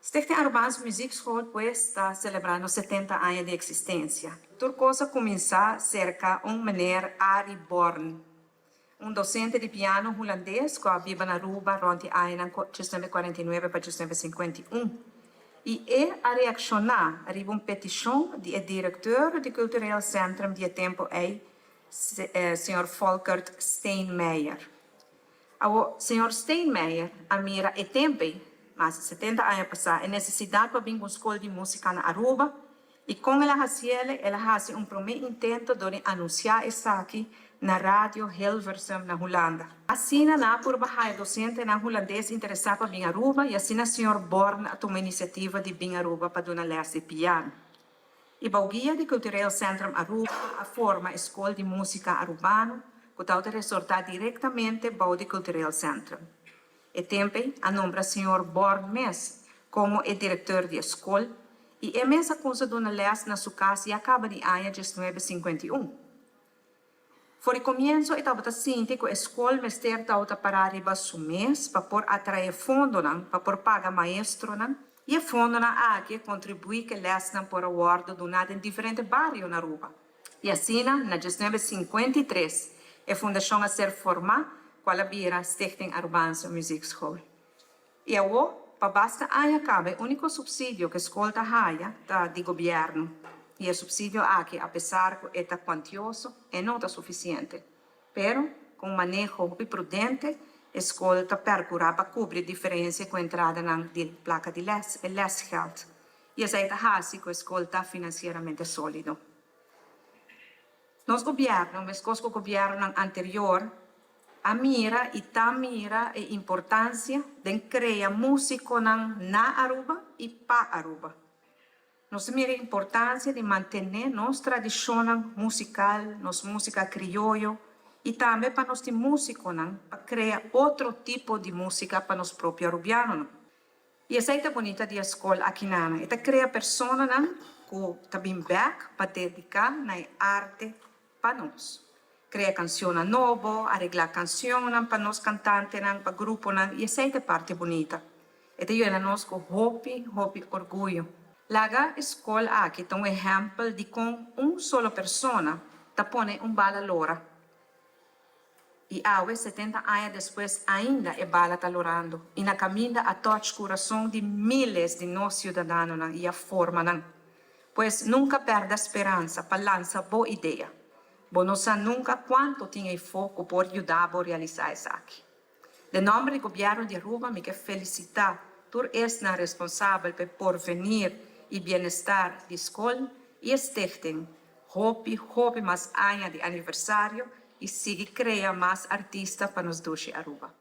Stichting Arubaanse Muziekschool pues ta celebrando 70 aña di existencia. Tur cos a cuminsa cerca un meneer Arie Born, un docente di piano Hulandes cu a biba na Aruba rond di añanan 1949 pa 1951. Y e a reacciona riba un peticion di e directeur di Cultureel Centrum di e tempo ey, señor Volkert Steenmeijer. Awo, señor Steenmeijer a mira e tempo ey, mas di 70 aña pasa, e necesidad pa bin cu un scol di musica na Aruba y con el a haciele, el a haci un prome intento door di anuncia esaki na Radio Hilversum na Hulanda. Asina nan a purba haya docentenan Hulandes interesa pa bin Aruba y asina señor Born a tuma iniciativa di bin Aruba pa duna les di piano. Y bou guia di Cultureel Centrum Aruba a forma e Scol di Musica Arubano cu tawata resorta directamente bou di Cultureel Centrum. E tempo ey a nombra señor Born mes como e directeur di e scol y e mes a cuminsa duna les na su cas ya caba di aña 1951. For di comienso e tabata sinti cu e scol mester tawata para riba su mes pa por atrae fondonan pa por paga maestronan y e fondonan aki a contribui cu e lesnan por a wordo duna den diferente bario na Aruba. Y asina na 1953 e fundacion a ser forma cual a bira Stichting Arubaanse Muziekschool. Y awo, pa basta aña caba e unico subsidio cu e scol ta haya ta di gobierno. Y e subsidio aki, a pesar cu e ta cuantioso, e no ta suficiente. Pero, cu un maneho hopi prudente, e scol ta percura pa cubri diferencia cu entradanan di placa di les, e lesgeld. Y esey ta haci cu e scol ta financieramente solido. Nos gobierno, mescos cu gobiernonan anterior, a mira y ta mira e importancia den crea musiconan na Aruba y pa Aruba. Nos ta mira e importancia di mantene nos tradicionnan musical, nos musica crioyo y tambe pa nos tin musiconan pa crea otro tipo di musica pa nos propio Arubianonan. Y esey ta bunita di e scol aki nan. E ta crea personanan cu ta bin bek pa dedica na e arte pa nos. Crea cancionnan nobo, aregla cancionnan pa nos cantantenan, pa gruponan y esey ta parte bunita. E ta yena nos cu hopi, hopi orguyo. Laga e scol aki ta un ehempel di con un solo persona ta pone un bala lora. Y awe, 70 aña despues, ainda e bala ta lorando. Y na caminda a touch curason di miles di nos ciudadanonan y a forma nan. Pues nunca perde speransa pa lansa bo idea. Bo no sa nunca cuanto tin eyfo cu por yuda bo realisa esaki. Den nomber di gobierno di Aruba, mi kier felicita tur esnan responsabel pa porvenir y bienestar di scol y e stichting. Hopi, hopi mas aña di aniversario y sigui crea mas artista pa nos dushi Aruba.